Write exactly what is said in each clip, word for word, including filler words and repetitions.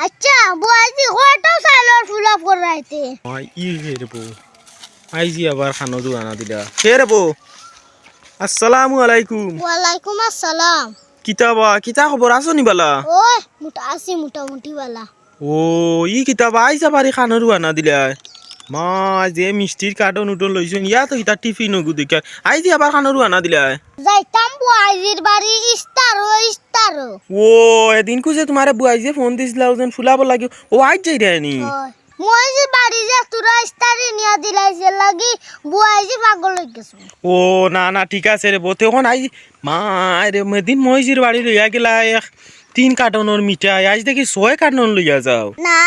আচ্ছা, বুয়াইজি, কয়টা চাইলর ফুলাফ করাইতে? ওই, ই হে রে বউ। আইজি আবার খানো দুয়ানা দিলা। হে রে বউ। আসসালামু আলাইকুম। ওয়ালাইকুম আসসালাম। কিতা বা, কিতা খবর, আছো নি বালা? ওই, মোটা-, আছি মোটামুটি বালা। ও, ই কিতা বা, আইজ আবার ই খানো দুয়ানা দিলা। মা, যে মিষ্টির কার্টন উটন লইছইন, ইয়া তো ইতা টিফিন ওগু দেখিয়ার। আইজি আবার খানো দুয়ানা দিলা। যাইতাম বুয়াইজির বাড়ি ইস্তারো, ইস্তারো। ও, এদিন কুছে তুমারে বুয়াইজে ফোন দিছলা, ওজন ফুলাবো লাগি। ও, আইজ যাইরায় নি? অয়। মুয়াইজির বাড়ি যে তোরা ইস্তারি নিয়া দিলাইছে লাগি, বুয়াইজি পাগল অই গেছে। ও, না, না, ঠিক আছে রে বউ। তে অখন আইজ, মা রে, এদিন মুয়াইজির বাড়ি লইয়া গেলা এক তিন কার্টনর মিঠাই, আইজ দেখি ছয় কার্টন লইয়া যাও। না,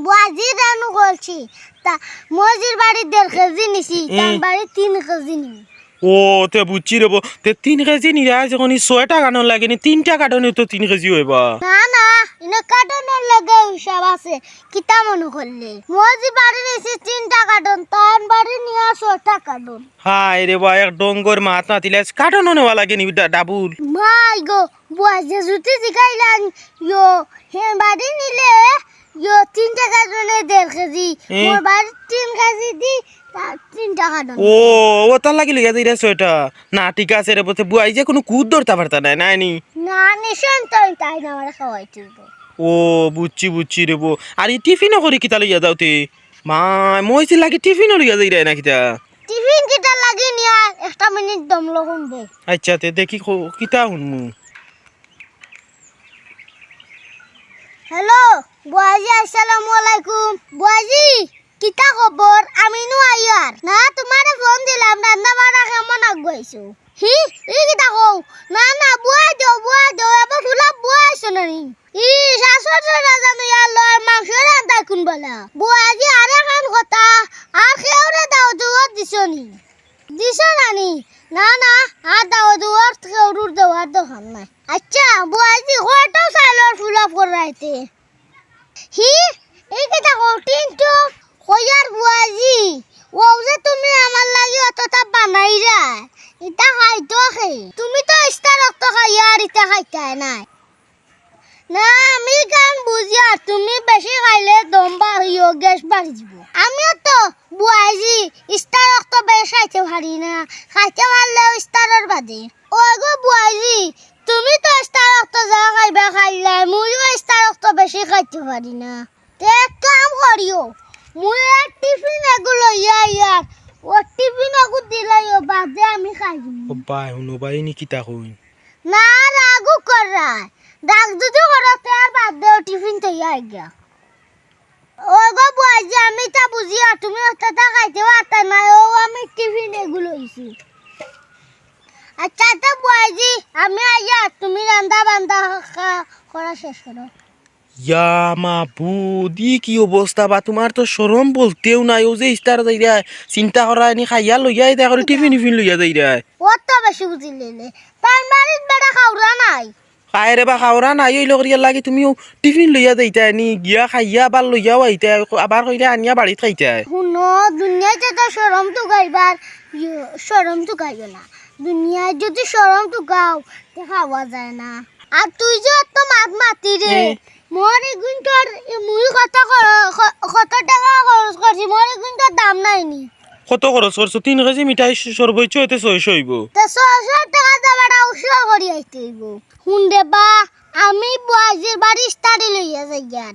বুয়াইজিরে নু কইছি। তা মুয়াইজির বাড়ি দেড় কেজি নিছি, হুম। তান বাড়ি তিন কেজি নিছি। ও, তে বুঝছি রে বউ। তে তিন কেজি নিরায় যখন ই ছয়টা কার্টন লাগে নি, তিনটা কার্টনে তো তিন কেজি অইবা। না, না, ইনো কার্টনর লগে হিসাব আছে। কিতা মনো করলে? মুয়াইজির বাড়ি নিছি তিনটা কার্টন, তান বাড়ি নিয়া ছয়টা কার্টন। হায় রে বা, এক ডঙ্গর মাত মাতিলে কার্টনও নেওয়া লাগে নি, ডা-, ডাবল। মাই গো, বুয়াইজে যুদি জিকাইলাম, ইয়ো, হে বাড়ি নিলে, ইয়ো, তিনটা কার্টনে দেড় কেজি, এ? মোর বাড়ি তিন কেজি দি, তা তিনটা কার্টন। ও, ও তার লাগি লইয়া যাইরা ছয়টা। না, ঠিক আছে রে বউ, তে বুয়াইজে কুনু কুদ ধরতা পারতা নায়, নায় নি? না, নিশান তো তাই না, আমার খাওয়াই তুলবো। ও, বুঝছি, বুঝছি রে বউ। আর ই টিফিনও করি কিতা লইয়া যাও তে? মা, মুয়াইজির লাগি টিফিনও লইয়া যাইরায় না কিতা? টিফিন কিতা লাগি নিয়া একটা মিনিট দম লও হুনবে। আচ্ছা, তে দেখি ক-, কিতা হুনমু। হ্যালো, বুয়াইজি, আসসালামু আলাইকুম। বুয়াইজি, কিতা খবর? আমি নু আইয়ার। না, তুমারে ফোন দিলাম, রান্দা বাড়া কেমন আগুয়াইছো? হি, ই কিতা কও? না, না, বুয়াই দেও, বুয়াই দেও, এবার ফুলা বুয়াইছো না নি? ই, শাশুড় না জানো ইয়ার লয়, মাংস রান্দা কুন বলা? বুয়াইজি, আরে খান কথা, আর কেউরে দাওয়াত দুয়াত দিছো নি? দিছো না নি? না, না, আর দাওয়াত দুয়াত কেউরুর দেওয়ার দরকার নাই। আচ্ছা, বুয়াইজি, কয়টা চাইলর ফুলাফ করাইতে? হি, ই কিতা কও, টিনটু, কইয়ার বুয়াইজি, অউ যে তুমি আমার লাগি অততা বানাইরায়, ইতা খাইতো কে? তুমি তো ইস্তার অক্ত খাইয়ার, ইতা খাইতায় নায়। না, আমি কান বুঝিয়ার, তুমি বেশি খাইলে দম বাড়িও, গ্যাস বাড়ি যিবো। আমিও তো বুয়াইজি, ইস্তার অক্ত বেশ খাইতে পারি না, খাইতে পারলেও ইস্তারর বাদে। ওই গো বুয়াইজি, তুমি তো ইস্তার অক্ত যা খাইবা খাইলায়, মুইও ইস্তার অক্ত বেশি খাইতে পারি না। তে এক কাম করিও, মুই এক টিফিন এগু লইয়া আইয়ার, ও টিফিন এগু দিলাইও, বাদে আমি খাইমু। ও ভাই, হুনো ভাই, ইনি কিতা কইন? না, রাগও কররায়। রাগ যুদি করো, তে আর বাদ দেও, টিফিন থইয়া আইগা। ও গো বুয়াইজি, আমি তা বুঝিয়ার, তুমি অততা খাইতে পারতা নায়, ও আমি টিফিন এগু লইছি। আচ্ছা, তে বুয়াইজি, আমি আইয়ার, তুমি রান্দা বান্দা খা-, করা শেষ করো। ইয়া মাবুদ, ই কি অবস্থা বা? তুমার তো শরম বলতেউ নাই। অউ যে ইস্তার যাইরায়, চিন্তা করা নি, খাইয়া লইয়া আইতা করি, টিফিন ইফিন লইয়া যাইরায়। অত বেশি বুঝিলে নে। তার বাড়িত বেটা খাওরা নাই। খায় রে বা, খাওরা নাই অইলে করিয়ার লাগি তুমি অউ টিফিন লইয়া যাইতায় নি, গিয়া খাইয়া আবার লইয়াও আইতায়, আবার কইরা আনিয়া বাড়িত খাইতায়। হুনো, দুনিয়াত তো শরম তুকাইবার, ইয়ো, শরম তুকাইও না। দুনিয়াত যুদি শরম তুকাও, তে খাওয়া যায় না। আর তুই যে অত মাত মাতিরে, এ। মোর এগুনটার, এ, মুই কত খর-, খ-, কত টেকা খরচ করছি, মোর এগুনটার দাম নাই নি। কত খরচ করছো? তিন কেজি মিঠাই স-, সর্বোচ্চ অইতে ছয়শো অইবো। তে ছয়শো টেকা দিয়া বেটা উসুল করি আইতে অইবো। হুন রে বা, আমি বুয়াইজির বাড়ি ইস্তারি লইয়া যাইয়ার।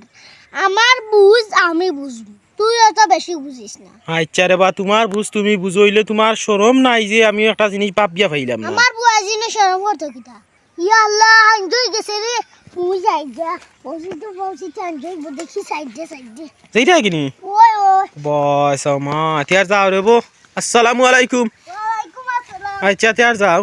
আমার বুঝ আমি বুঝমু, তুই অত বেশি বুঝিস না। আচ্ছা রে বা, তুমার বুঝ তুমি বুঝো, অইলে তুমার শরম নাই যে আমি একটা জিনিস ভাবিয়া পাইলাম না। আমার বুয়াইজি নু শরম করতো কিতা? ইয়া আল্লাহ, আঞ্জই গেছে রে। মুই যাইগা। অউ যে তো বলছি, আঞ্জই দেখি সাইডে, সাইডে। যাইরায় কিনি? ওই, ওই। বয়, সামা, তে আর যাও রে বউ। আসসালামু আলাইকুম। ওয়ালাইকুম আসসালাম। আচ্ছা, তে আর যাও।